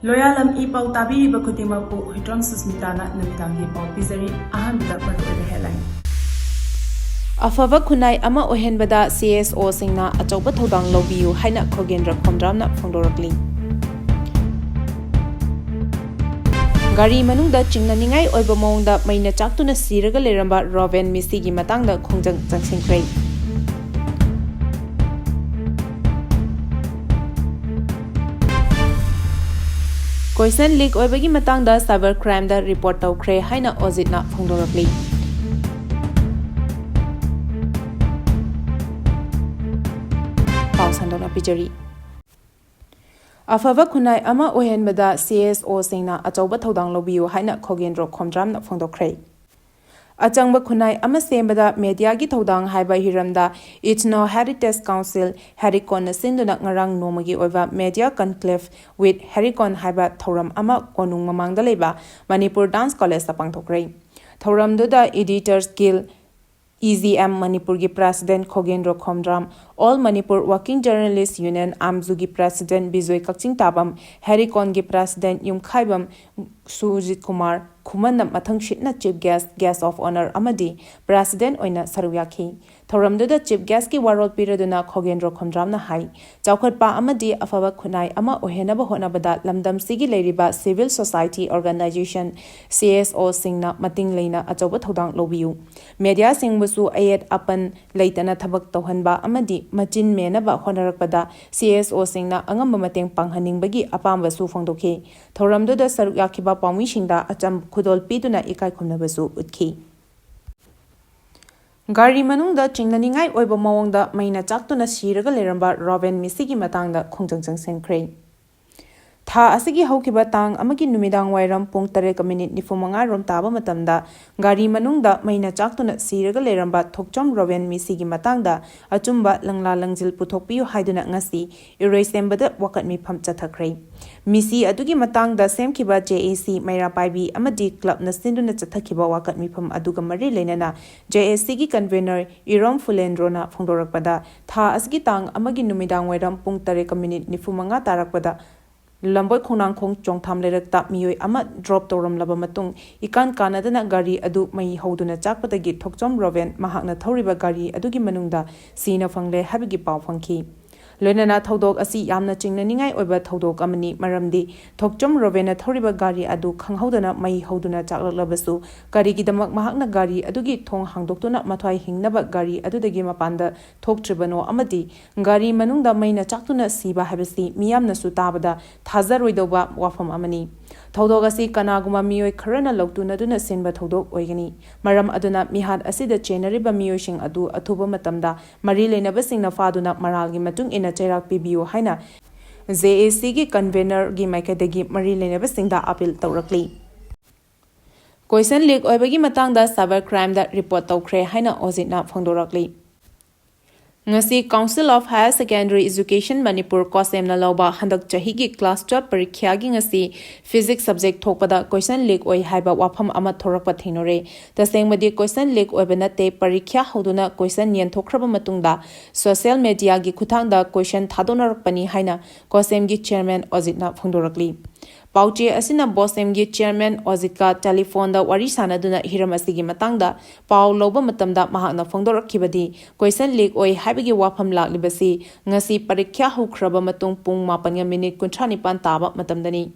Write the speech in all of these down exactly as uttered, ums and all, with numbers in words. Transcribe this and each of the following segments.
ꯂꯣꯌꯥꯂꯝ E ꯄꯥꯎ ꯇꯥꯕꯤꯔꯤꯕ ꯈꯨꯗꯤꯡꯃꯛꯄꯨ ꯍꯨꯏꯗ꯭ꯔꯣꯝ ꯁꯨꯁꯃꯤꯇꯥꯅ ꯅꯨꯃꯤꯗꯥꯡꯒꯤ ꯄꯥꯎ ꯄꯤꯖꯔꯤ꯫ ꯑꯍꯥꯟꯕꯗ ꯃꯔꯨꯑꯣꯏꯕ headline꯫ ꯑꯐꯕ ꯈꯨꯟꯅꯥꯏ ꯑꯃ ꯑꯣꯏꯍꯟꯕꯗ C S O ꯁꯤꯡꯅ ꯑꯆꯧꯕ ꯊꯧꯗꯥꯡ ꯂꯧꯕꯤꯌꯨ ꯍꯥꯏꯅ ꯈꯣꯒꯦꯟꯗ꯭ꯔ ꯈꯣꯝꯗ꯭ꯔꯥꯝꯅ ꯐꯣꯡꯗꯣꯔꯛꯂꯤ꯫ ꯒꯥꯔꯤ ꯃꯅꯨꯡꯗ ꯆꯤꯡꯅꯅꯤꯡꯉꯥꯏ ꯑꯣꯏꯕ ꯃꯑꯣꯡꯗ ꯃꯩꯅ ꯆꯥꯛꯇꯨꯅ ꯁꯤꯔꯒ ꯂꯩꯔꯝꯕ ꯔꯣꯕꯦꯟ ꯃꯤꯁꯤꯒꯤ ꯃꯇꯥꯡꯗ ꯈꯣꯡꯖꯪ ꯆꯪꯁꯤꯟꯈ꯭ꯔꯦ꯫ Question leak ꯑꯣꯏꯕꯒꯤ ꯃꯇꯥꯡꯗ cyber crimeꯗ report ꯇꯧꯈ꯭ꯔꯦ ꯍꯥꯏꯅ ꯑꯣꯖꯤꯠꯅ ꯐꯣꯡꯗꯣꯔꯛꯂꯤ꯫ ꯄꯥꯎ ꯁꯟꯗꯣꯛꯅ ꯄꯤꯖꯔꯤ꯫ ꯑꯐꯕ ꯈꯨꯟꯅꯥꯏ ꯑꯃ ꯑꯣꯏꯍꯟꯕꯗ C S O ꯁꯤꯡꯅ ꯑꯆꯧꯕ ꯊꯧꯗꯥꯡ ꯂꯧꯕꯤꯌꯨ ꯍꯥꯏꯅ ꯈꯣꯒꯦꯟꯗ꯭ꯔꯣ ꯈꯣꯝꯗ꯭ꯔꯥꯝꯅ ꯐꯣꯡꯗꯣꯛꯈ꯭ꯔꯦ꯫ ꯑꯆꯪꯕ ꯈꯨꯟꯅꯥꯏ ꯑꯃ ꯁꯦꯝꯕꯗ mediaꯒꯤ ꯊꯧꯗꯥꯡ ꯍꯥꯏꯕ ꯍꯤꯔꯝꯗ Ethno Heritage Council, ꯍꯦꯔꯤꯀꯣꯟꯅ ꯁꯤꯟꯗꯨꯅ ꯉꯔꯥꯡ ꯅꯣꯡꯃꯒꯤ ꯑꯣꯏꯕ Media Conclave with ꯍꯦꯔꯤꯀꯣꯟ ꯍꯥꯏꯕ ꯊꯧꯔꯝ ꯑꯃ ꯀꯣꯅꯨꯡ ꯃꯃꯥꯡꯗ ꯂꯩꯕ ꯃꯅꯤꯄꯨꯔ Dance Collegeꯇ ꯄꯥꯡꯊꯣꯛꯈ꯭ꯔꯦ꯫ ꯊꯧꯔꯝꯗꯨꯗ Editors Guild, E G M ꯃꯅꯤꯄꯨꯔꯒꯤ President ꯈꯣꯒꯦꯟꯗ꯭ꯔꯣ Khomdram, All Manipur Working Journalist Union, ꯑꯥꯝꯖꯨꯒꯤ President Bijoy ꯀꯛꯆꯤꯡ ꯇꯥꯕꯝ, ꯍꯦꯔꯤꯀꯣꯟꯒꯤ President ꯌꯨꯝꯈꯥꯏꯕꯝ ꯁꯨꯖꯤꯠ ꯀꯨꯃꯥꯔ ꯈꯨꯃꯟꯅ ꯃꯊꯪ ꯁꯤꯠꯅ Chief Guest, Guest of Honour ꯑꯃꯗꯤ President ꯑꯣꯏꯅ ꯁꯔꯨꯛ ꯌꯥꯈꯤ꯫ ꯊꯧꯔꯝꯗꯨꯗ Chief Guestꯀꯤ ꯋꯥꯔꯣꯜ ꯄꯤꯔꯗꯨꯅ ꯈꯣꯒꯦꯟꯗ꯭ꯔꯣ ꯈꯣꯝꯗ꯭ꯔꯥꯝꯅ ꯍꯥꯏ, ꯆꯥꯎꯈꯠꯄ ꯑꯃꯗꯤ ꯑꯐꯕ ꯈꯨꯟꯅꯥꯏ ꯑꯃ ꯑꯣꯏꯍꯟꯅꯕ ꯍꯣꯠꯅꯕꯗ ꯂꯝꯗꯝꯁꯤꯒꯤ ꯂꯩꯔꯤꯕ civil society organisation, C S O ꯁꯤꯡꯅ ꯃꯇꯤꯡ ꯂꯩꯅ ꯑꯆꯧꯕ ꯊꯧꯗꯥꯡ ꯂꯧꯕꯤꯌꯨ꯫ Mediaꯁꯤꯡꯕꯨꯁꯨ ꯑꯌꯦꯠ ꯑꯄꯟ ꯂꯩꯇꯅ ꯊꯕꯛ ꯇꯧꯍꯟꯕ ꯑꯃꯗꯤ ꯃꯆꯤꯟ ꯃꯦꯟꯅꯕ ꯍꯣꯠꯅꯔꯛꯄꯗ C S O ꯁꯤꯡꯅ ꯑꯉꯝꯕ ꯃꯇꯦꯡ ꯄꯥꯡꯍꯟꯅꯤꯡꯕꯒꯤ ꯑꯄꯥꯝꯕꯁꯨ ꯐꯣꯡꯗꯣꯛꯈꯤ꯫ ꯊꯧꯔꯝꯗꯨꯗ ꯁꯔꯨꯛ ꯌꯥꯈꯤꯕ ꯄꯥꯎꯃꯤꯁꯤꯡꯗ ꯑꯆꯝ ꯈꯨꯗꯣꯜ ꯄꯤꯗꯨꯅ ꯏꯀꯥꯏ ꯈꯨꯝꯅꯕꯁꯨ ꯎꯠꯈꯤ꯫ ꯒꯥꯔꯤ ꯃꯅꯨꯡꯗ ꯆꯤꯡꯅꯅꯤꯡꯉꯥꯏ ꯑꯣꯏꯕ ꯃꯑꯣꯡꯗ ꯃꯩꯅ ꯆꯥꯛꯇꯨꯅ ꯁꯤꯔꯒ ꯂꯩꯔꯝꯕ ꯔꯣꯕꯦꯟ ꯃꯤꯁꯤꯒꯤ ꯃꯇꯥꯡꯗ ꯈꯣꯡꯖꯪ ꯆꯪꯁꯤꯟꯈ꯭ꯔꯦ꯫ ꯊꯥ ꯑꯁꯤꯒꯤ ꯍꯧꯈꯤꯕ ꯇꯥꯡ ꯑꯃꯒꯤ ꯅꯨꯃꯤꯗꯥꯡ ꯋꯥꯏꯔꯝ ꯄꯨꯡ ꯇꯔꯦꯠꯀ minute ꯅꯤꯐꯨ ꯃꯉꯥ ꯔꯣꯝ ꯇꯥꯕ ꯃꯇꯝꯗ ꯒꯥꯔꯤ ꯃꯅꯨꯡꯗ ꯃꯩꯅ ꯆꯥꯛꯇꯨꯅ ꯁꯤꯔꯒ ꯂꯩꯔꯝꯕ ꯊꯣꯛꯆꯣꯝ ꯔꯣꯕꯦꯟ ꯃꯤꯁꯤꯒꯤ ꯃꯇꯥꯡꯗ ꯑꯆꯨꯝꯕ ꯂꯪꯂꯥ ꯂꯪꯖꯤꯜ ꯄꯨꯊꯣꯛꯄꯤꯌꯨ ꯍꯥꯏꯗꯨꯅ ꯉꯁꯤ ꯏꯔꯣꯏꯁꯦꯝꯕꯗ ꯋꯥꯀꯠ ꯃꯤꯐꯝ ꯆꯠꯊꯈ꯭ꯔꯦ꯫ ꯃꯤꯁꯤ ꯑꯗꯨꯒꯤ ꯃꯇꯥꯡꯗ ꯁꯦꯝꯈꯤꯕ J A C ꯃꯩꯔꯥ ꯄꯥꯏꯕꯤ ꯑꯃꯗꯤ clubꯅ ꯁꯤꯟꯗꯨꯅ ꯆꯠꯊꯈꯤꯕ ꯋꯥꯀꯠ ꯃꯤꯐꯝ ꯑꯗꯨꯒ ꯃꯔꯤ ꯂꯩꯅꯅ J A Cꯒꯤ convener ꯏꯔꯣꯝ ꯐꯨꯂꯦꯟꯗ꯭ꯔꯣꯅ ꯐꯣꯡꯗꯣꯔꯛꯄꯗ, ꯊꯥ ꯑꯁꯤꯒꯤ ꯇꯥꯡ ꯑꯃꯒꯤ ꯅꯨꯃꯤꯗꯥꯡ ꯋꯥꯏꯔꯝ ꯄꯨꯡ ꯇꯔꯦꯠꯀ minute ꯅꯤꯐꯨ ꯃꯉꯥ ꯇꯥꯔꯛꯄꯗ ꯂꯝꯕꯣꯏ ꯈꯣꯡꯅꯥꯡꯈꯣꯡ ꯆꯣꯡꯊꯥꯝ ꯂꯩꯔꯛꯇ ꯃꯤꯑꯣꯏ ꯑꯃ ꯗ꯭ꯔꯣꯞ ꯇꯧꯔꯝꯂꯕ ꯃꯇꯨꯡ, ꯏꯀꯥꯟ ꯀꯥꯟꯅꯗꯅ ꯒꯥꯔꯤ ꯑꯗꯨ ꯃꯩ ꯍꯧꯗꯨꯅ ꯆꯥꯛꯄꯗꯒꯤ ꯊꯣꯛꯆꯣꯝ ꯔꯣꯕꯦꯟ ꯃꯍꯥꯛꯅ ꯊꯧꯔꯤꯕ ꯒꯥꯔꯤ ꯑꯗꯨꯒꯤ ꯃꯅꯨꯡꯗ ꯁꯤꯅ ꯐꯪꯂꯦ ꯍꯥꯏꯕꯒꯤ ꯄꯥꯎ ꯐꯪꯈꯤ꯫ ꯂꯣꯏꯅꯅ ꯊꯧꯗꯣꯛ ꯑꯁꯤ ꯌꯥꯝꯅ ꯆꯤꯡꯅꯅꯤꯡꯉꯥꯏ ꯑꯣꯏꯕ ꯊꯧꯗꯣꯛ ꯑꯃꯅꯤ, ꯃꯔꯝꯗꯤ ꯊꯣꯛꯆꯣꯝ ꯔꯣꯕꯦꯟꯅ ꯊꯧꯔꯤꯕ ꯒꯥꯔꯤ ꯑꯗꯨ ꯈꯪꯍꯧꯗꯅ ꯃꯩ ꯍꯧꯗꯨꯅ ꯆꯥꯛꯂꯛꯂꯕꯁꯨ, ꯀꯔꯤꯒꯤꯗꯃꯛ ꯃꯍꯥꯛꯅ ꯒꯥꯔꯤ ꯑꯗꯨꯒꯤ ꯊꯣꯡ ꯍꯥꯡꯗꯣꯛꯇꯨꯅ ꯃꯊ꯭ꯋꯥꯏ ꯍꯤꯡꯅꯕ ꯒꯥꯔꯤ ꯑꯗꯨꯗꯒꯤ ꯃꯄꯥꯟꯗ ꯊꯣꯛꯇ꯭ꯔꯤꯕꯅꯣ ꯑꯃꯗꯤ ꯒꯥꯔꯤ ꯃꯅꯨꯡꯗ ꯃꯩꯅ ꯆꯥꯛꯇꯨꯅ ꯁꯤꯕ ꯍꯥꯏꯕꯁꯤ ꯃꯤꯌꯥꯝꯅꯁꯨ ꯇꯥꯕꯗ ꯊꯥꯖꯔꯣꯏꯗꯧꯕ ꯋꯥꯐꯝ ꯑꯃꯅꯤ꯫ ꯊꯧꯗꯣꯛ ꯑꯁꯤ ꯀꯅꯥꯒꯨꯝꯕ ꯃꯤꯑꯣꯏ ꯈꯔꯅ ꯂꯧꯇꯨꯅꯗꯨꯅ ꯁꯤꯟꯕ ꯊꯧꯗꯣꯛ ꯑꯣꯏꯒꯅꯤ꯫ ꯃꯔꯝ ꯑꯗꯨꯅ ꯃꯤꯍꯥꯠ ꯑꯁꯤꯗ ꯆꯦꯟꯅꯔꯤꯕ ꯃꯤꯑꯣꯏꯁꯤꯡ ꯑꯗꯨ ꯑꯊꯨꯕ ꯃꯇꯝꯗ ꯃꯔꯤ ꯂꯩꯅꯕꯁꯤꯡꯅ ꯐꯥꯗꯨꯅ ꯃꯔꯥꯜꯒꯤ ꯃꯇꯨꯡ ꯏꯟꯅ ꯆꯩꯔꯥꯛ ꯄꯤꯕꯤꯌꯨ ꯍꯥꯏꯅ ꯖꯦ ꯑꯦ ꯁꯤꯒꯤ ꯀꯟꯚꯦꯅꯔꯒꯤ ꯃꯥꯏꯀꯩꯗꯒꯤ ꯃꯔꯤ ꯂꯩꯅꯕꯁꯤꯡꯗ ꯑꯥꯄꯤꯜ ꯇꯧꯔꯛꯂꯤ꯫ ꯀꯣꯏꯁꯟ ꯂꯤꯛ ꯑꯣꯏꯕꯒꯤ ꯃꯇꯥꯡꯗ ꯁꯥꯏꯕꯔ ꯀ꯭ꯔꯥꯏꯝꯗ ꯔꯤꯄꯣꯔꯠ ꯇꯧꯈ꯭ꯔꯦ ꯍꯥꯏꯅ ꯑꯣꯖꯤꯠꯅ ꯐꯣꯡꯗꯣꯔꯛꯂꯤ꯫ ꯉꯁꯤ Council of Higher Secondary Education Manipur, ꯀꯣꯁꯦꯝꯅ ꯂꯧꯕ ꯍꯟꯗꯛ ꯆꯍꯤꯒꯤ class twelve ꯄꯔꯤꯈ꯭ꯌꯥꯒꯤ ꯉꯁꯤ physics subject ꯊꯣꯛꯄꯗ ꯀꯣꯏꯁꯟ ꯂꯤꯛ ꯑꯣꯏ ꯍꯥꯏꯕ ꯋꯥꯐꯝ ꯑꯃ ꯊꯣꯔꯛꯄ ꯊꯦꯡꯅꯔꯦ꯫ ꯇꯁꯦꯡꯕꯗꯤ ꯀꯣꯏꯁꯟ ꯂꯤꯛ ꯑꯣꯏꯕ ꯅꯠꯇꯦ, ꯄꯔꯤꯈ꯭ꯌꯥ ꯍꯧꯗꯨꯅ ꯀꯣꯏꯁꯟ ꯌꯦꯟꯊꯣꯛꯈ꯭ꯔꯕ ꯃꯇꯨꯡꯗ social mediaꯒꯤ ꯈꯨꯠꯊꯥꯡꯗ ꯀꯣꯏꯁꯟ ꯊꯥꯗꯣꯛꯅꯔꯛꯄꯅꯤ ꯍꯥꯏꯅ ꯀꯣꯁꯦꯝꯒꯤ chairman ꯑꯣꯖꯤꯠꯅ ꯐꯣꯡꯗꯣꯔꯛꯂꯤ꯫ ꯄꯥꯎꯆꯦ ꯑꯁꯤꯅ ꯕꯣꯁꯦꯝꯒꯤ chairman ꯑꯣꯖꯤꯠꯀ ꯇꯦꯂꯤꯐꯣꯟꯗ ꯋꯥꯔꯤ ꯁꯥꯅꯗꯨꯅ ꯍꯤꯔꯝ ꯑꯁꯤꯒꯤ ꯃꯇꯥꯡꯗ ꯄꯥꯎ ꯂꯧꯕ ꯃꯇꯝꯗ ꯃꯍꯥꯛꯅ ꯐꯣꯡꯗꯣꯔꯛꯈꯤꯕꯗꯤ, ꯀꯣꯏꯁꯟ ꯂꯤꯛ ꯑꯣꯏ ꯍꯥꯏꯕꯒꯤ ꯋꯥꯐꯝ ꯂꯥꯛꯂꯤꯕꯁꯤ ꯉꯁꯤ ꯄꯔꯤꯈ꯭ꯌꯥ ꯍꯧꯈ꯭ꯔꯕ ꯃꯇꯨꯡ ꯄꯨꯡ ꯃꯥꯄꯟꯒ ꯃꯤꯅꯤꯠ ꯀꯨꯟꯊ꯭ꯔꯥ ꯅꯤꯄꯥꯟ ꯇꯥꯕ ꯃꯇꯝꯗꯅꯤ꯫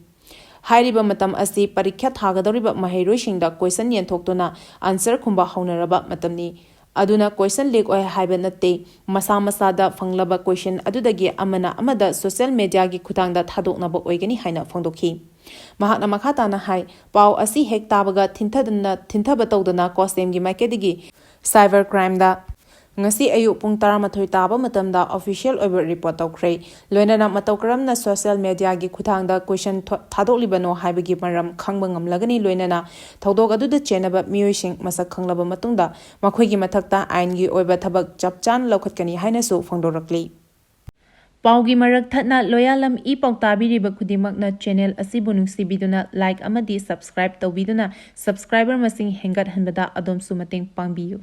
ꯍꯥꯏꯔꯤꯕ ꯃꯇꯝ ꯑꯁꯤ ꯄꯔꯤꯈ꯭ꯌꯥ ꯊꯥꯒꯗꯧꯔꯤꯕ ꯃꯍꯩꯔꯣꯏꯁꯤꯡꯗ ꯀꯣꯏꯁꯟ ꯌꯦꯟꯊꯣꯛꯇꯨꯅ answer ꯈꯨꯝꯕ ꯍꯧꯅꯔꯕ ꯃꯇꯝꯅꯤ꯫ ꯑꯗꯨꯅ ꯀꯣꯏꯁꯟ ꯂꯤꯛ ꯑꯣꯏ ꯍꯥꯏꯕ ꯅꯠꯇꯦ, ꯃꯁꯥ ꯃꯁꯥꯗ ꯐꯪꯂꯕ ꯀꯣꯏꯁꯟ ꯑꯗꯨꯗꯒꯤ ꯑꯃꯅ ꯑꯃꯗ social mediaꯒꯤ ꯈꯨꯠꯊꯥꯡꯗ ꯊꯥꯗꯣꯛꯅꯕ ꯑꯣꯏꯒꯅꯤ ꯍꯥꯏꯅ ꯐꯣꯡꯗꯣꯛꯈꯤ꯫ ꯃꯍꯥꯛꯅ ꯃꯈꯥ ꯇꯥꯅ ꯍꯥꯏ, ꯄꯥꯎ ꯑꯁꯤ ꯍꯦꯛ ꯇꯥꯕꯒ ꯊꯤꯟꯊꯗꯅ, ꯊꯤꯟꯊꯕ ꯇꯧꯗꯅ ꯀꯣꯁꯦꯝꯒꯤ ꯃꯥꯏꯀꯩꯗꯒꯤ cyber crimeꯗ ꯉꯁꯤ ꯑꯌꯨꯛ ꯄꯨꯡ ꯇꯔꯥꯃꯥꯊꯣꯏ ꯇꯥꯕ ꯃꯇꯝꯗ official ꯑꯣꯏꯕ ꯔꯤꯄꯣꯔꯠ ꯇꯧꯈ꯭ꯔꯦ꯫ ꯂꯣꯏꯅꯅ ꯃꯇꯧ ꯀꯔꯝꯅ social mediaꯒꯤ ꯈꯨꯠꯊꯥꯡꯗ ꯀꯣꯏꯁꯟ ꯊꯣ-, ꯊꯥꯗꯣꯛꯂꯤꯕꯅꯣ ꯍꯥꯏꯕꯒꯤ ꯃꯔꯝ ꯈꯪꯕ ꯉꯝꯂꯒꯅꯤ꯫ ꯂꯣꯏꯅꯅ ꯊꯧꯗꯣꯛ ꯑꯗꯨꯗ ꯆꯦꯟꯅꯕ ꯃꯤꯑꯣꯏꯁꯤꯡ ꯃꯁꯛ ꯈꯪꯂꯕ ꯃꯇꯨꯡꯗ ꯃꯈꯣꯏꯒꯤ ꯃꯊꯛꯇ ꯑꯥꯏꯟꯒꯤ ꯑꯣꯏꯕ ꯊꯕꯛ ꯆꯞ ꯆꯥꯅ ꯂꯧꯈꯠꯀꯅꯤ ꯍꯥꯏꯅꯁꯨ ꯐꯣꯡꯗꯣꯔꯛꯂꯤ꯫ ꯄꯥꯎꯒꯤ ꯃꯔꯛ ꯊꯠꯅ ꯂꯣꯌꯥꯂꯝ ꯏ ꯄꯥꯎ ꯇꯥꯕꯤꯔꯤꯕ ꯈꯨꯗꯤꯡꯃꯛꯅ channel ꯑꯁꯤꯕꯨ ꯅꯨꯡꯁꯤꯕꯤꯗꯨꯅ like ꯑꯃꯗꯤ subscribe ꯇꯧꯕꯤꯗꯨꯅ subscriber ꯃꯁꯤꯡ ꯍꯦꯟꯒꯠꯍꯟꯕꯗ ꯑꯗꯣꯝꯁꯨ ꯃꯇꯦꯡ ꯄꯥꯡꯕꯤꯌꯨ꯫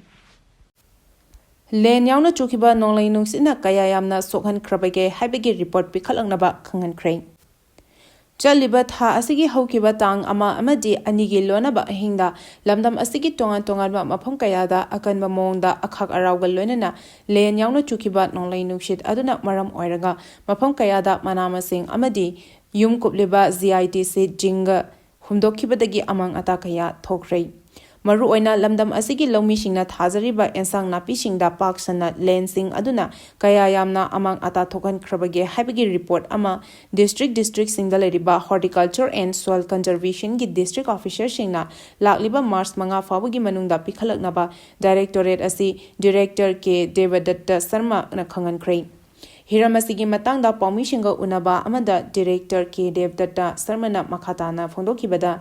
ꯂꯦꯟ ꯌꯥꯎꯅ ꯆꯨꯈꯤꯕ ꯅꯣꯡꯂꯩ ꯅꯨꯡꯁꯤꯠꯅ ꯀꯌꯥ ꯌꯥꯝꯅ ꯁꯣꯛꯍꯟꯈ꯭ꯔꯕꯒꯦ ꯍꯥꯏꯕꯒꯤ ꯔꯤꯄꯣꯔꯠ ꯄꯤꯈꯠꯂꯛꯅꯕ ꯈꯪꯍꯟꯈ꯭ꯔꯦ꯫ ꯆꯠꯂꯤꯕ ꯊꯥ ꯑꯁꯤꯒꯤ ꯍꯧꯈꯤꯕ ꯇꯥꯡ ꯑꯃ ꯑꯃꯗꯤ ꯑꯅꯤꯒꯤ ꯂꯣꯟꯅꯕ ꯑꯍꯤꯡꯗ ꯂꯝꯗꯝ ꯑꯁꯤꯒꯤ ꯇꯣꯉꯥꯟ ꯇꯣꯉꯥꯟꯕ ꯃꯐꯝ ꯀꯌꯥꯗ ꯑꯀꯟꯕ ꯃꯑꯣꯡꯗ ꯑꯈꯥꯛ ꯑꯔꯥꯎꯒ ꯂꯣꯏꯅꯅ ꯂꯦꯟ ꯌꯥꯎꯅ ꯆꯨꯈꯤꯕ ꯅꯣꯡꯂꯩ ꯅꯨꯡꯁꯤꯠ ꯑꯗꯨꯅ ꯃꯔꯝ ꯑꯣꯏꯔꯒ ꯃꯐꯝ ꯀꯌꯥꯗ ꯃꯅꯥ ꯃꯁꯤꯡ ꯑꯃꯗꯤ ꯌꯨꯝ ꯀꯨꯞꯂꯤꯕ ꯖꯤ ꯑꯥꯏ ꯇꯤ ꯁꯤ ꯖꯤꯡꯒ ꯍꯨꯝꯗꯣꯛꯈꯤꯕꯗꯒꯤ ꯑꯃꯥꯡ ꯑꯇꯥ ꯀꯌꯥ ꯊꯣꯛꯈ꯭ꯔꯦ꯫ ꯃꯔꯨꯑꯣꯏꯅ ꯂꯝꯗꯝ ꯑꯁꯤꯒꯤ ꯂꯧꯃꯤꯁꯤꯡꯅ ꯊꯥꯖꯔꯤꯕ ꯑꯦꯟꯁꯥꯡ ꯅꯥꯄꯤꯁꯤꯡꯗ ꯄꯥꯛ ꯁꯟꯅ ꯂꯦꯟꯁꯤꯡ ꯑꯗꯨꯅ ꯀꯌꯥ ꯌꯥꯝꯅ ꯑꯃꯥꯡ ꯑꯇꯥ ꯊꯣꯛꯍꯟꯈ꯭ꯔꯕꯒꯦ ꯍꯥꯏꯕꯒꯤ ꯔꯤꯄꯣꯔꯠ ꯑꯃ ꯗꯤꯁꯇ꯭ꯔꯤꯛ ꯗꯤꯁꯇ꯭ꯔꯤꯛꯁꯤꯡꯗ ꯂꯩꯔꯤꯕ Horticulture and Soil Conservationꯒꯤ ꯗꯤꯁꯇ꯭ꯔꯤꯛ ꯑꯣꯐꯤꯁꯔꯁꯤꯡꯅ ꯂꯥꯛꯂꯤꯕ ꯃꯥꯔꯆ ꯃꯉꯥ ꯐꯥꯎꯕꯒꯤ ꯃꯅꯨꯡꯗ ꯄꯤꯈꯠꯂꯛꯅꯕ ꯗꯥꯏꯔꯦꯛꯇꯣꯔꯦꯠ ꯑꯁꯤ ꯗꯤꯔꯦꯛꯇꯔ ꯀꯦ ꯗꯦꯕꯗꯠꯇ ꯁꯔꯃꯅ ꯈꯪꯍꯟꯈ꯭ꯔꯦ꯫ ꯍꯤꯔꯝ ꯑꯁꯤꯒꯤ ꯃꯇꯥꯡꯗ ꯄꯥꯎꯃꯤꯁꯤꯡꯒ ꯎꯅꯕ ꯑꯃꯗ ꯗꯤꯔꯦꯛꯇꯔ ꯀꯦ ꯗꯦꯕꯗꯠꯇ ꯁꯔꯃꯅ ꯃꯈꯥ ꯇꯥꯅ ꯐꯣꯡꯗꯣꯛꯈꯤꯕꯗ,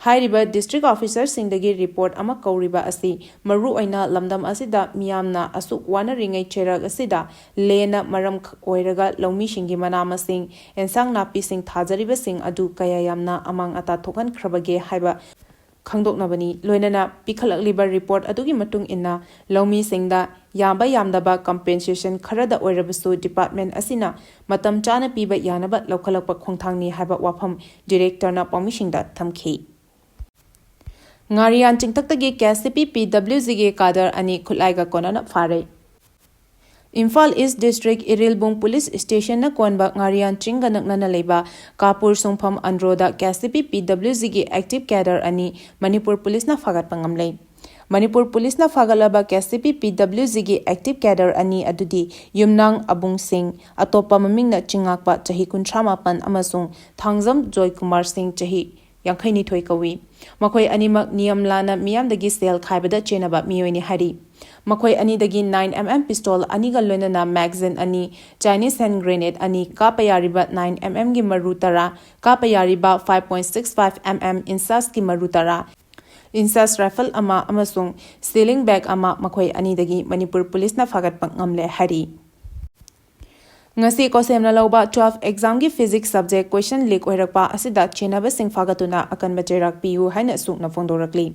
ꯍꯥꯏꯔꯤꯕ ꯗꯤꯁꯇ꯭ꯔꯤꯛ ꯑꯣꯐꯤꯁꯔꯁꯤꯡꯗꯒꯤ ꯔꯤꯄꯣꯔꯠ ꯑꯃ ꯀꯧꯔꯤꯕ ꯑꯁꯤ ꯃꯔꯨꯑꯣꯏꯅ ꯂꯝꯗꯝ ꯑꯁꯤꯗ ꯃꯤꯌꯥꯝꯅ ꯑꯁꯨꯛ ꯋꯥꯅꯔꯤꯉꯩ ꯆꯩꯔꯛ ꯑꯁꯤꯗ ꯂꯦꯟꯅ ꯃꯔꯝ ꯑꯣꯏꯔꯒ ꯂꯧꯃꯤꯁꯤꯡꯒꯤ ꯃꯅꯥ ꯃꯁꯤꯡ, ꯑꯦꯟꯁꯥꯡ ꯅꯥꯄꯤꯁꯤꯡ ꯊꯥꯖꯔꯤꯕꯁꯤꯡ ꯑꯗꯨ ꯀꯌꯥ ꯌꯥꯝꯅ ꯑꯃꯥꯡ ꯑꯇꯥ ꯊꯣꯛꯍꯟꯈ꯭ꯔꯕꯒꯦ ꯍꯥꯏꯕ ꯈꯪꯗꯣꯛꯅꯕꯅꯤ꯫ ꯂꯣꯏꯅꯅ ꯄꯤꯈꯠꯂꯛꯂꯤꯕ ꯔꯤꯄꯣꯔꯠ ꯑꯗꯨꯒꯤ ꯃꯇꯨꯡ ꯏꯟꯅ ꯂꯧꯃꯤꯁꯤꯡꯗ ꯌꯥꯝꯕ ꯌꯥꯝꯗꯕ ꯀꯝꯄꯦꯟꯁꯦꯁꯟ ꯈꯔꯗ ꯑꯣꯏꯔꯕꯁꯨ ꯗꯤꯄꯥꯔꯠꯃꯦꯟ ꯑꯁꯤꯅ ꯃꯇꯝ ꯆꯥꯅ ꯄꯤꯕ ꯌꯥꯅꯕ ꯂꯧꯈꯠꯂꯛꯄ ꯈꯣꯡꯊꯥꯡꯅꯤ ꯍꯥꯏꯕ ꯋꯥꯐꯝ ꯗꯤꯔꯦꯛꯇꯔꯅ ꯄꯥꯎꯃꯤꯁꯤꯡꯗ ꯊꯝꯈꯤ꯫ ꯉꯥꯔꯤꯌꯥꯟ ꯆꯤꯡꯊꯛꯇꯒꯤ ꯀꯦ ꯑꯦꯁ ꯁꯤ ꯄꯤ ꯄꯤ ꯗꯕ꯭ꯂꯤꯎ ꯖꯤꯒꯤ ꯀꯥꯗꯔ ꯑꯅꯤ ꯈꯨꯠꯂꯥꯏꯒ ꯀꯣꯟꯅꯅ ꯐꯥꯔꯦ꯫ ꯏꯝꯐꯥꯜ ꯏꯁ ꯗꯤꯁꯇ꯭ꯔꯤꯛ ꯏꯔꯤꯜꯕꯨꯡ ꯄꯨꯂꯤꯁ ꯁ꯭ꯇꯦꯁꯟꯅ ꯀꯣꯟꯕ ꯉꯥꯔꯤꯌꯥꯟ ꯆꯤꯡꯒ ꯅꯛꯅꯅ ꯂꯩꯕ ꯀꯥꯄꯨꯔ ꯁꯨꯡꯐꯝ ꯑꯟꯗ꯭ꯔꯣꯗ ꯀꯦ ꯑꯦꯁ ꯁꯤ ꯄꯤ ꯄꯤ ꯗꯕ꯭ꯂꯤꯎ ꯖꯤꯒꯤ ꯑꯦꯛꯇꯤꯚ ꯀꯦꯗꯔ ꯑꯅꯤ ꯃꯅꯤꯄꯨꯔ ꯄꯨꯂꯤꯁꯅ ꯐꯥꯒꯠꯄ ꯉꯝꯂꯦ꯫ ꯃꯅꯤꯄꯨꯔ ꯄꯨꯂꯤꯁꯅ ꯐꯥꯒꯠꯂꯕ ꯀꯦ ꯑꯦꯁ ꯁꯤ ꯄꯤ ꯄꯤ ꯗꯕ꯭ꯂꯤꯎ ꯖꯤꯒꯤ ꯑꯦꯛꯇꯤꯚ ꯀꯦꯗꯔ ꯑꯅꯤ ꯑꯗꯨꯗꯤ ꯌꯨꯝꯅꯥꯡ ꯑꯕꯨꯡ ꯁꯤꯡ, ꯑꯇꯣꯞꯄ ꯃꯃꯤꯡꯅ ꯆꯤꯡꯉꯥꯛꯄ, ꯆꯍꯤ ꯀꯨꯟꯊ꯭ꯔꯥ ꯃꯥꯄꯟ, ꯑꯃꯁꯨꯡ ꯊꯥꯡꯖꯝ ꯖꯣꯏ ꯀꯨꯃꯥꯔ ꯁꯤꯡ, ꯆꯍꯤ ꯌꯥꯡꯈꯩꯅꯤꯊꯣꯏ ꯀꯧꯏ꯫ ꯃꯈꯣꯏ ꯑꯅꯤꯃꯛ ꯅꯤꯌꯝ ꯂꯥꯟꯅ ꯃꯤꯌꯥꯝꯗꯒꯤ ꯁꯦꯜ ꯈꯥꯏꯕꯗ ꯆꯦꯟꯅꯕ ꯃꯤꯑꯣꯏꯅꯤ ꯍꯥꯏꯔꯤ꯫ ꯃꯈꯣꯏ ꯑꯅꯤꯗꯒꯤ ꯅꯥꯏꯟ ꯑꯦꯝ ꯑꯦꯝ ꯄꯤꯁꯇꯣꯜ ꯑꯅꯤꯒ ꯂꯣꯏꯅꯅ ꯃꯦꯒꯥꯖꯤꯟ ꯑꯅꯤ, ꯆꯥꯏꯅꯤꯁ ꯍꯦꯟ ꯒ꯭ꯔꯦꯅꯦꯗ ꯑꯅꯤ, ꯀꯥꯞꯄ ꯌꯥꯔꯤꯕ ꯅꯥꯏꯟ ꯑꯦꯝ ꯑꯦꯝꯒꯤ ꯃꯔꯨ ꯇꯔꯥ, ꯀꯥꯞꯄ ꯌꯥꯔꯤꯕ five point six five M M INSAS ꯀꯤ ꯃꯔꯨ ꯇꯔꯥ, INSAS ꯔꯥꯏꯐꯜ ꯑꯃ ꯑꯃꯁꯨꯡ ꯁ꯭ꯂꯤꯡ ꯕꯦꯒ ꯑꯃ ꯃꯈꯣꯏ ꯑꯅꯤꯗꯒꯤ ꯃꯅꯤꯄꯨꯔ ꯄꯨꯂꯤꯁꯅ ꯐꯥꯒꯠꯄ ꯉꯝꯂꯦ ꯍꯥꯏꯔꯤ꯫ ꯉꯁꯤ ꯀꯣꯁꯦꯝꯅ ꯂꯧꯕ twelve ꯑꯦꯛꯖꯥꯝꯒꯤ ꯐꯤꯖꯤꯛꯁ ꯁꯕꯖꯦꯛ ꯀꯣꯏꯁꯟ ꯂꯤꯛ ꯑꯣꯏꯔꯛꯄ ꯑꯁꯤꯗ ꯆꯦꯟꯅꯕꯁꯤꯡ ꯐꯥꯒꯠꯇꯨꯅ ꯑꯀꯟꯕ ꯆꯩꯔꯥꯛ ꯄꯤꯌꯨ ꯍꯥꯏꯅ ꯁꯨꯛꯅ ꯐꯣꯡꯗꯣꯔꯛꯂꯤ꯫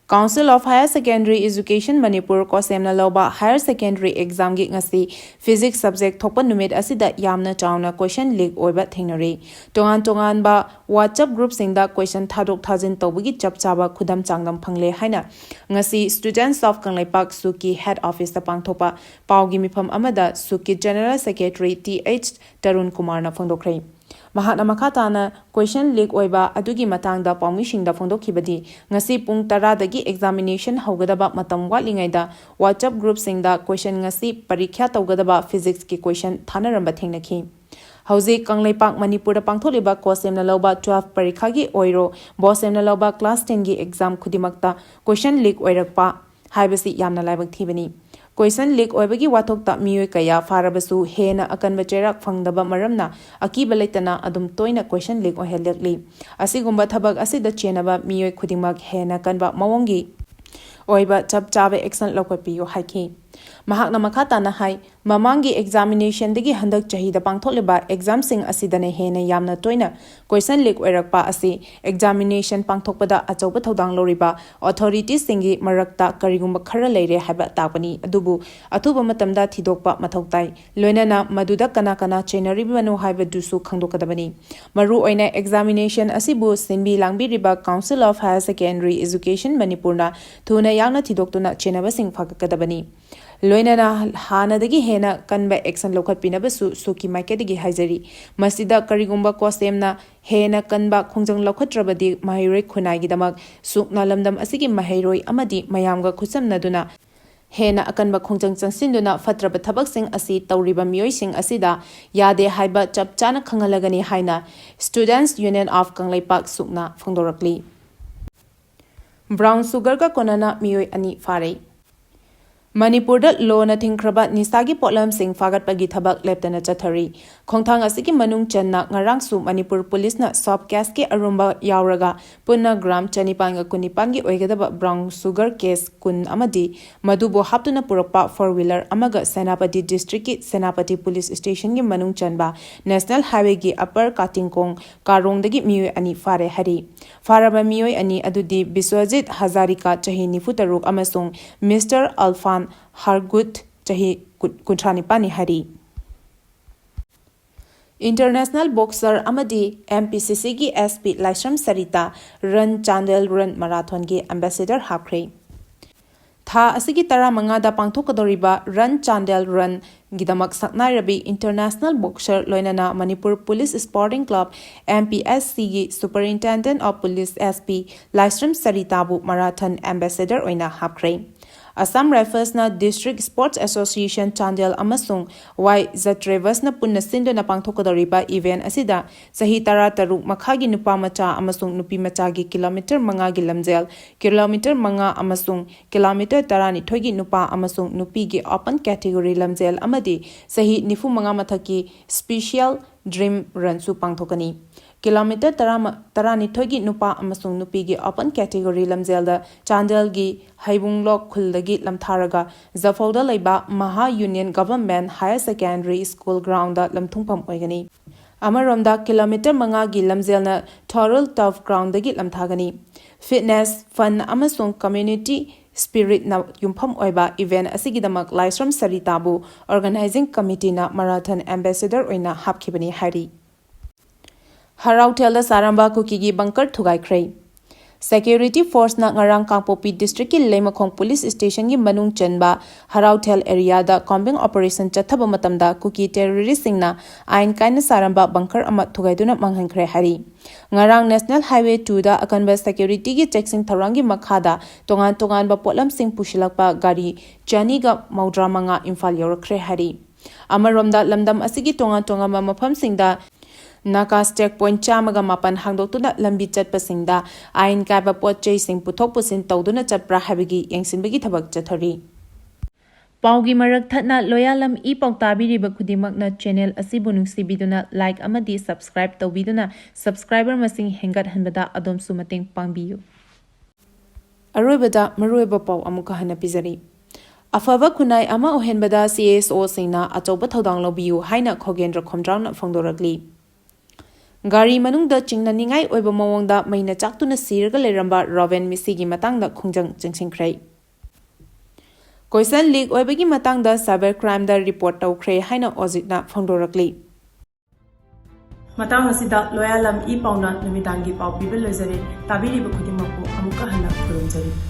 Council of Higher Secondary Education Manipur, ꯀꯣꯁꯦꯝꯅ ꯂꯧꯕ higher secondary examꯒꯤ ꯉꯁꯤ physics subject ꯊꯣꯛꯄ ꯅꯨꯃꯤꯠ ꯑꯁꯤꯗ ꯌꯥꯝꯅ ꯆꯥꯎꯅ question leak ꯑꯣꯏꯕ ꯊꯦꯡꯅꯔꯤ꯫ ꯇꯣꯉꯥꯟ ꯇꯣꯉꯥꯟꯕ WhatsApp groupꯁꯤꯡꯗ question ꯊꯥꯗꯣꯛ ꯊꯥꯖꯤꯟ ꯇꯧꯕꯒꯤ ꯆꯞ ꯆꯥꯕ ꯈꯨꯗꯝ ꯆꯥꯡꯗꯝ ꯐꯪꯂꯦ ꯍꯥꯏꯅ ꯉꯁꯤ Students of Kangleipak SUCCI head officeꯇ ꯄꯥꯡꯊꯣꯛꯄ ꯄꯥꯎꯒꯤ ꯃꯤꯐꯝ ꯑꯃꯗ SUCCI General Secretary Th Tarun ꯀꯨꯃꯥꯔꯅ ꯐꯣꯡꯗꯣꯛꯈ꯭ꯔꯦ꯫ ꯃꯍꯥꯛꯅ ꯃꯈꯥ ꯇꯥꯅ question leak ꯑꯣꯏꯕ ꯑꯗꯨꯒꯤ ꯃꯇꯥꯡꯗ ꯄꯥꯎꯃꯤꯁꯤꯡꯗ ꯐꯣꯡꯗꯣꯛꯈꯤꯕꯗꯤ, ꯉꯁꯤ ꯄꯨꯡ ꯇꯔꯥꯗꯒꯤ examination ꯍꯧꯒꯗꯕ ꯃꯇꯝ ꯋꯥꯠꯂꯤꯉꯩꯗ WhatsApp groupꯁꯤꯡꯗ question ꯉꯁꯤ ꯄꯔꯤꯈ꯭ꯌꯥ ꯇꯧꯒꯗꯕ physicsꯀꯤ question ꯊꯥꯅꯔꯝꯕ ꯊꯦꯡꯅꯈꯤ꯫ ꯍꯧꯖꯤꯛ ꯀꯪꯂꯩꯄꯥꯛ ꯃꯅꯤꯄꯨꯔꯗ ꯄꯥꯡꯊꯣꯛꯂꯤꯕ ꯀꯣꯁꯦꯝꯅ ꯂꯧꯕ twelve ꯄꯔꯤꯈꯥꯒꯤ ꯑꯣꯏꯔꯣ, ꯕꯣꯁꯦꯝꯅ ꯂꯧꯕ class tenꯒꯤ exam ꯈꯨꯗꯤꯡꯃꯛꯇ question leak ꯑꯣꯏꯔꯛꯄ ꯍꯥꯏꯕꯁꯤ ꯌꯥꯝꯅ ꯂꯥꯏꯕꯛ ꯊꯤꯕꯅꯤ꯫ Question leak ꯑꯣꯏꯕꯒꯤ ꯋꯥꯊꯣꯛꯇ ꯃꯤꯑꯣꯏ ꯀꯌꯥ ꯐꯥꯔꯕꯁꯨ ꯍꯦꯟꯅ ꯑꯀꯟꯕ ꯆꯩꯔꯥꯛ ꯐꯪꯗꯕ ꯃꯔꯝꯅ ꯑꯀꯤꯕ ꯂꯩꯇꯅ ꯑꯗꯨꯝ ꯇꯣꯏꯅ question leak ꯑꯣꯏꯍꯜꯂꯛꯂꯤ꯫ ꯑꯁꯤꯒꯨꯝꯕ ꯊꯕꯛ ꯑꯁꯤꯗ ꯆꯦꯟꯅꯕ ꯃꯤꯑꯣꯏ ꯈꯨꯗꯤꯡꯃꯛ ꯍꯦꯟꯅ ꯀꯟꯕ ꯃꯑꯣꯡꯒꯤ ꯑꯣꯏꯕ ꯆꯞ ꯆꯥꯕ action ꯂꯧꯈꯠꯄꯤꯌꯨ ꯍꯥꯏꯈꯤ꯫ ꯃꯍꯥꯛꯅ ꯃꯈꯥ ꯇꯥꯅ ꯍꯥꯏ, ꯃꯃꯥꯡꯒꯤ examinationꯗꯒꯤ ꯍꯟꯗꯛ ꯆꯍꯤꯗ ꯄꯥꯡꯊꯣꯛꯂꯤꯕ examꯁꯤꯡ ꯑꯁꯤꯗꯅ ꯍꯦꯟꯅ ꯌꯥꯝꯅ ꯇꯣꯏꯅ question leak ꯑꯣꯏꯔꯛꯄ ꯑꯁꯤ examination ꯄꯥꯡꯊꯣꯛꯄꯗ ꯑꯆꯧꯕ ꯊꯧꯗꯥꯡ ꯂꯧꯔꯤꯕ authoritiesꯁꯤꯡꯒꯤ ꯃꯔꯛꯇ ꯀꯔꯤꯒꯨꯝꯕ ꯈꯔ ꯂꯩꯔꯦ ꯍꯥꯏꯕ ꯇꯥꯛꯄꯅꯤ, ꯑꯗꯨꯕꯨ ꯑꯊꯨꯕ ꯃꯇꯝꯗ ꯊꯤꯗꯣꯛꯄ ꯃꯊꯧ ꯇꯥꯏ꯫ ꯂꯣꯏꯅꯅ ꯃꯗꯨꯗ ꯀꯅꯥ ꯀꯅꯥ ꯆꯦꯟꯅꯔꯤꯕꯅꯣ ꯍꯥꯏꯕꯗꯨꯁꯨ ꯈꯪꯗꯣꯛꯀꯗꯕꯅꯤ꯫ ꯃꯔꯨꯑꯣꯏꯅ examination ꯑꯁꯤꯕꯨ ꯁꯤꯟꯕꯤ ꯂꯥꯡꯕꯤꯔꯤꯕ Council of Higher Secondary Education ꯃꯅꯤꯄꯨꯔꯅ ꯊꯨꯅ ꯌꯥꯡꯅ ꯊꯤꯗꯣꯛꯇꯨꯅ ꯆꯦꯟꯅꯕꯁꯤꯡ ꯐꯒꯠꯀꯗꯕꯅꯤ꯫ ꯂꯣꯏꯅꯅ ꯍꯥꯟꯅꯗꯒꯤ ꯍꯦꯟꯅ ꯀꯟꯕ action ꯂꯧꯈꯠꯄꯤꯅꯕꯁꯨ SUCCI ꯃꯥꯏꯀꯩꯗꯒꯤ ꯍꯥꯏꯖꯔꯤ꯫ ꯃꯁꯤꯗ ꯀꯔꯤꯒꯨꯝꯕ ꯀꯣꯁꯦꯝꯅ ꯍꯦꯟꯅ ꯀꯟꯕ ꯈꯣꯡꯖꯪ ꯂꯧꯈꯠꯇ꯭ꯔꯕꯗꯤ ꯃꯍꯩꯔꯣꯏ ꯈꯨꯟꯅꯥꯏꯒꯤꯗꯃꯛ ꯁꯨꯛꯅ ꯂꯝꯗꯝ ꯑꯁꯤꯒꯤ ꯃꯍꯩꯔꯣꯏ ꯑꯃꯗꯤ ꯃꯌꯥꯝꯒ ꯈꯨꯠꯁꯝꯅꯗꯨꯅ ꯍꯦꯟꯅ ꯑꯀꯟꯕ ꯈꯣꯡꯖꯪ ꯆꯪꯁꯤꯟꯗꯨꯅ ꯐꯠꯇ꯭ꯔꯕ ꯊꯕꯛꯁꯤꯡ ꯑꯁꯤ ꯇꯧꯔꯤꯕ ꯃꯤꯑꯣꯏꯁꯤꯡ ꯑꯁꯤꯗ ꯌꯥꯗꯦ ꯍꯥꯏꯕ ꯆꯞ ꯆꯥꯅ ꯈꯪꯍꯜꯂꯒꯅꯤ ꯍꯥꯏꯅ Students Union of Kangleipak ꯁꯨꯛꯅ ꯐꯣꯡꯗꯣꯔꯛꯂꯤ꯫ Brown sugarꯒ ꯀꯣꯟꯅꯅ ꯃꯤꯑꯣꯏ ꯑꯅꯤ ꯐꯥꯔꯦ꯫ ꯃꯅꯤꯄꯨꯔꯗ ꯂꯣꯅ ꯊꯤꯡꯈ꯭ꯔꯕ ꯅꯤꯁꯥꯒꯤ ꯄꯣꯠꯂꯝꯁꯤꯡ ꯐꯥꯒꯠꯄꯒꯤ ꯊꯕꯛ ꯂꯦꯞꯇꯅ ꯆꯠꯊꯔꯤ꯫ ꯈꯣꯡꯊꯥꯡ ꯑꯁꯤꯒꯤ ꯃꯅꯨꯡ ꯆꯟꯅ ꯉꯔꯥꯡꯁꯨ ꯃꯅꯤꯄꯨꯔ ꯄꯨꯂꯤꯁꯅ ꯁꯣꯞ ꯀꯦꯁꯀꯤ ꯑꯔꯨꯝꯕ ꯌꯥꯎꯔꯒ ꯄꯨꯟꯅ ꯒ꯭ꯔꯥꯝ ꯆꯅꯤꯄꯥꯟꯒ ꯀꯨꯟꯅꯤꯄꯥꯟꯒꯤ ꯑꯣꯏꯒꯗꯕ ꯕ꯭ꯔꯥꯎꯟ ꯁꯨꯒꯔ ꯀꯦꯁ ꯀꯨꯟ ꯑꯃꯗꯤ ꯃꯗꯨꯕꯨ ꯍꯥꯞꯇꯨꯅ ꯄꯨꯔꯛꯄ ꯐꯣꯔ ꯋꯤꯂꯔ ꯑꯃꯒ ꯁꯦꯅꯥꯄꯇꯤ ꯗꯤꯁꯇ꯭ꯔꯤꯛꯀꯤ ꯁꯦꯅꯥꯄꯇꯤ ꯄꯨꯂꯤꯁ ꯁ꯭ꯇꯦꯁꯟꯒꯤ ꯃꯅꯨꯡ ꯆꯟꯕ ꯅꯦꯁꯅꯦꯜ ꯍꯥꯏꯋꯦꯒꯤ ꯑꯄꯔ ꯀꯥꯇꯤꯡꯀꯣꯡ ꯀꯥꯔꯣꯡꯗꯒꯤ ꯃꯤꯑꯣꯏ ꯑꯅꯤ ꯐꯥꯔꯦ ꯍꯥꯏꯔꯤ꯫ ꯐꯥꯔꯕ ꯃꯤꯑꯣꯏ ꯑꯅꯤ ꯑꯗꯨꯗꯤ ꯕꯤꯁ꯭ꯋꯖꯤꯠ ꯍꯖꯥꯔꯤꯀꯥ, ꯆꯍꯤ ꯅꯤꯐꯨ ꯇꯔꯨꯛ, ꯑꯃꯁꯨꯡ ꯃꯤꯁꯇꯔ ꯑꯜꯐꯥꯟ ꯍꯥꯔꯒꯨꯠ, ꯆꯍꯤ ꯀꯨꯟꯊ꯭ꯔꯥ ꯅꯤꯄꯥꯟꯅꯤ ꯍꯥꯏꯔꯤ꯫ International boxer M P C ꯁꯤ ꯁꯤꯒꯤ S P Laishram Sarita run Chandel run ꯃꯔꯥꯊꯣꯟꯒꯤ ꯑꯦꯝꯕꯦꯁꯦꯗꯔ ꯍꯥꯞꯈ꯭ꯔꯦ꯫ ꯊꯥ ꯑꯁꯤꯒꯤ ꯇꯔꯥꯃꯉꯥꯗ ꯄꯥꯡꯊꯣꯛꯀꯗꯧꯔꯤꯕ ꯔꯟ ꯆꯥꯟꯗꯦꯜ ꯔꯟꯒꯤꯗꯃꯛ ꯁꯛꯅꯥꯏꯔꯕꯤ ꯏꯟꯇꯔꯅꯦꯁꯅꯦꯜ ꯕꯣꯛꯁꯔ ꯂꯣꯏꯅꯅ Manipur police sporting club, M P S ꯁꯤꯒꯤ superintendent of police, S P Laishram ꯁꯔꯤꯇꯥꯕꯨ ꯃꯔꯥꯊꯟ ꯑꯦꯝꯕꯦꯁꯦꯗꯔ ꯑꯣꯏꯅ ꯍꯥꯞꯈ꯭ꯔꯦ꯫ ꯑꯁꯥꯝ ꯔꯥꯏꯐꯜꯁꯅ ꯗꯤꯁꯇ꯭ꯔꯤꯛ ꯁ꯭ꯄꯣꯔꯠꯁ ꯑꯦꯁꯣꯁꯤꯌꯦꯁꯟ ꯆꯥꯟꯗꯦꯜ ꯑꯃꯁꯨꯡ ꯋꯥꯏ ꯖꯇ꯭ꯔꯦꯕꯁꯅ ꯄꯨꯟꯅ ꯁꯤꯟꯗꯨꯅ ꯄꯥꯡꯊꯣꯛꯀꯗꯧꯔꯤꯕ ꯏꯚꯦꯟꯠ ꯑꯁꯤꯗ ꯆꯍꯤ ꯇꯔꯥꯇꯔꯨꯛ ꯃꯈꯥꯒꯤ ꯅꯨꯄꯥ ꯃꯆꯥ ꯑꯃꯁꯨꯡ ꯅꯨꯄꯤ ꯃꯆꯥꯒꯤ ꯀꯤꯂꯣꯃꯤꯇꯔ ꯃꯉꯥꯒꯤ ꯂꯝꯖꯦꯜ, ꯀꯤꯂꯣꯃꯤꯇꯔ ꯃꯉꯥ ꯑꯃꯁꯨꯡ ꯀꯤꯂꯣꯃꯤꯇꯔ ꯇꯔꯥꯅꯤꯊꯣꯏꯒꯤ ꯅꯨꯄꯥ ꯑꯃꯁꯨꯡ ꯅꯨꯄꯤꯒꯤ ꯑꯣꯄꯟ ꯀꯦꯇꯦꯒꯣꯔꯤ ꯂꯝꯖꯦꯜ ꯑꯃꯗꯤ ꯆꯍꯤ ꯅꯤꯐꯨ ꯃꯉꯥ ꯃꯊꯛꯀꯤ ꯁ꯭ꯄꯤꯁꯤꯌꯦꯜ ꯗ꯭ꯔꯤꯝ ꯔꯟꯁꯨ ꯄꯥꯡꯊꯣꯛꯀꯅꯤ꯫ ꯀꯤꯂꯣꯃꯤꯇꯔ ꯇꯔꯥ, ꯇꯔꯥꯅꯤꯊꯣꯏꯒꯤ ꯅꯨꯄꯥ ꯑꯃꯁꯨꯡ ꯅꯨꯄꯤꯒꯤ ꯑꯣꯄꯟ ꯀꯦꯇꯦꯒꯣꯔꯤ ꯂꯝꯖꯦꯜꯗ ꯆꯥꯟꯗꯦꯜꯒꯤ ꯍꯩꯕꯨꯡꯂꯣꯛ ꯈꯨꯜꯗꯒꯤ ꯂꯝꯊꯥꯔꯒ ꯖꯐꯧꯗ ꯂꯩꯕ ꯃꯍꯥ union government higher secondary school ground ꯂꯝꯊꯨꯡꯐꯝ ꯑꯣꯏꯒꯅꯤ꯫ ꯑꯃꯔꯣꯝꯗ ꯀꯤꯂꯣꯃꯤꯇꯔ ꯃꯉꯥꯒꯤ ꯂꯝꯖꯦꯜꯅ ꯊꯣꯔꯜ ꯇꯔꯐ ꯒ꯭ꯔꯥꯎꯟꯗꯒꯤ ꯂꯝꯊꯥꯒꯅꯤ꯫ ꯐꯤꯠꯅꯦꯁ, ꯐꯟ ꯑꯃꯁꯨꯡ ꯀꯝꯃ꯭ꯌꯨꯅꯤꯇꯤ ꯁ꯭ꯄꯤꯔꯤꯠꯅ ꯌꯨꯝꯐꯝ ꯑꯣꯏꯕ ꯏꯚꯦꯟꯠ ꯑꯁꯤꯒꯤꯗꯃꯛ ꯂꯥꯏꯁ꯭ꯔꯝ ꯁꯔꯤꯇꯥꯕꯨ ꯑꯣꯔꯒꯅꯥꯏꯖꯤꯡ ꯀꯃꯤꯇꯤꯅ ꯃꯔꯥꯊꯟ ꯑꯦꯝꯕꯦꯁꯦꯗꯔ ꯑꯣꯏꯅ ꯍꯥꯞꯈꯤꯕꯅꯤ ꯍꯥꯏꯔꯤ꯫ ꯍꯔꯥꯎꯊꯦꯜꯗ ꯆꯥꯔꯝꯕ ꯀꯨꯀꯤꯒꯤ ꯕꯪꯀꯔ ꯊꯨꯒꯥꯏꯈ꯭ꯔꯦ꯫ ꯁꯦꯀ꯭ꯌꯨꯔꯤꯇꯤ ꯐꯣꯔꯁꯅ ꯉꯔꯥꯡ ꯀꯥꯡꯄꯣꯛꯄꯤ ꯗꯤꯁꯇ꯭ꯔꯤꯛꯀꯤ ꯂꯩꯃꯈꯣꯡ ꯄꯨꯂꯤꯁ ꯁ꯭ꯇꯦꯁꯟꯒꯤ ꯃꯅꯨꯡ ꯆꯟꯕ ꯍꯔꯥꯎꯊꯦꯜ ꯑꯦꯔꯤꯌꯥꯗ ꯀꯣꯝꯕꯤꯡ ꯑꯣꯄꯔꯦꯁꯟ ꯆꯠꯊꯕ ꯃꯇꯝꯗ ꯀꯨꯀꯤ ꯇꯦꯔꯣꯔꯤꯁ꯭ꯠꯁꯤꯡꯅ ꯑꯥꯏꯟ ꯀꯥꯏꯅ ꯆꯥꯔꯝꯕ ꯕꯪꯀꯔ ꯑꯃ ꯊꯨꯒꯥꯏꯗꯨꯅ ꯃꯥꯡꯍꯟꯈ꯭ꯔꯦ ꯍꯥꯏꯔꯤ꯫ ꯉꯔꯥꯡ ꯅꯦꯁꯅꯦꯜ ꯍꯥꯏꯋꯦ ꯇꯨꯗ ꯑꯀꯟꯕ ꯁꯦꯀ꯭ꯌꯨꯔꯤꯇꯤꯒꯤ ꯆꯦꯛꯁꯤꯟ ꯊꯧꯔꯥꯡꯒꯤ ꯃꯈꯥꯗ ꯇꯣꯉꯥꯟ ꯇꯣꯉꯥꯟꯕ ꯄꯣꯠꯂꯝꯁꯤꯡ ꯄꯨꯁꯤꯜꯂꯛꯄ ꯒꯥꯔꯤ ꯆꯅꯤꯒ ꯃꯧꯗ꯭ꯔꯥ ꯃꯉꯥ ꯏꯝꯐꯥꯜ ꯌꯧꯔꯛꯈ꯭ꯔꯦ ꯍꯥꯏꯔꯤ꯫ ꯑꯃꯔꯣꯝꯗ ꯂꯝꯗꯝ ꯑꯁꯤꯒꯤ ꯇꯣꯉꯥꯟ ꯇꯣꯉꯥꯟꯕ ꯃꯐꯝꯁꯤꯡꯗ ꯅꯥꯀꯥꯁ ꯆꯦꯛ ꯄꯣꯏꯟꯠ ꯆꯥꯝꯃꯒ ꯃꯥꯄꯟ ꯍꯥꯡꯗꯣꯛꯇꯨꯅ ꯂꯝꯕꯤ ꯆꯠꯄꯁꯤꯡꯗ ꯑꯥꯏꯟ ꯀꯥꯏꯕ ꯄꯣꯠ ꯆꯩꯁꯤꯡ ꯄꯨꯊꯣꯛ ꯄꯨꯁꯤꯟ ꯇꯧꯗꯨꯅ ꯆꯠꯄ꯭ꯔꯥ ꯍꯥꯏꯕꯒꯤ ꯌꯦꯡꯁꯤꯟꯕꯒꯤ ꯊꯕꯛ ꯆꯠꯊꯔꯤ꯫ ꯄꯥꯎꯒꯤ ꯃꯔꯛ ꯊꯠꯅ ꯂꯣꯌꯥꯂꯝ ꯏ ꯄꯥꯎ ꯇꯥꯕꯤꯔꯤꯕ ꯈꯨꯗꯤꯡꯃꯛꯅ channel ꯑꯁꯤꯕꯨ ꯅꯨꯡꯁꯤꯕꯤꯗꯨꯅ like ꯑꯃꯗꯤ subscribe ꯇꯧꯕꯤꯗꯨꯅ subscriber ꯃꯁꯤꯡ ꯍꯦꯟꯒꯠꯍꯟꯕꯗ ꯑꯗꯣꯝꯁꯨ ꯃꯇꯦꯡ ꯄꯥꯡꯕꯤꯌꯨ꯫ ꯑꯔꯣꯏꯕꯗ ꯃꯔꯨꯑꯣꯏꯕ ꯄꯥꯎ ꯑꯃꯨꯛꯀ ꯍꯟꯅ ꯄꯤꯖꯔꯤ꯫ ꯑꯐꯕ ꯈꯨꯟꯅꯥꯏ ꯑꯃ ꯑꯣꯏꯍꯟꯕꯗ C S O ꯁꯤꯡꯅ ꯑꯆꯧꯕ ꯊꯧꯗꯥꯡ ꯂꯧꯕꯤꯌꯨ ꯍꯥꯏꯅ ꯈꯣꯒꯦꯟꯗ꯭ꯔ ꯈꯣꯝꯗ꯭ꯔꯥꯎꯅ ꯐꯣꯡꯗꯣꯔꯛꯂꯤ꯫ ꯒꯥꯔꯤ ꯃꯅꯨꯡꯗ ꯆꯤꯡꯅꯅꯤꯡꯉꯥꯏ ꯑꯣꯏꯕ ꯃꯑꯣꯡꯗ ꯃꯩꯅ ꯆꯥꯛꯇꯨꯅ ꯁꯤꯔꯒ ꯂꯩꯔꯝꯕ ꯔꯣꯕꯤꯟ ꯃꯤꯁꯤꯒꯤ ꯃꯇꯥꯡꯗ ꯈꯣꯡꯖꯪ ꯆꯪꯁꯤꯟꯈ꯭ꯔꯦ꯫ Question leak ꯑꯣꯏꯕꯒꯤ ꯃꯇꯥꯡꯗ cyber crimeꯗ report ꯇꯧꯈ꯭ꯔꯦ ꯍꯥꯏꯅ ꯑꯣꯖꯤꯠꯅ ꯐꯣꯡꯗꯣꯔꯛꯂꯤ꯫ ꯃꯇꯥꯡ ꯑꯁꯤꯗ ꯂꯣꯌꯥꯂꯝ ꯏ ꯄꯥꯎꯅ ꯅꯨꯃꯤꯗꯥꯡꯒꯤ ꯄꯥꯎ ꯄꯤꯕ ꯂꯣꯏꯖꯔꯦ꯫ ꯇꯥꯕꯤꯔꯤꯕ ꯈꯨꯗꯤꯡꯃꯛꯄꯨ ꯑꯃꯨꯛꯀ ꯍꯟꯅ ꯈꯨꯔꯨꯝꯖꯔꯤ꯫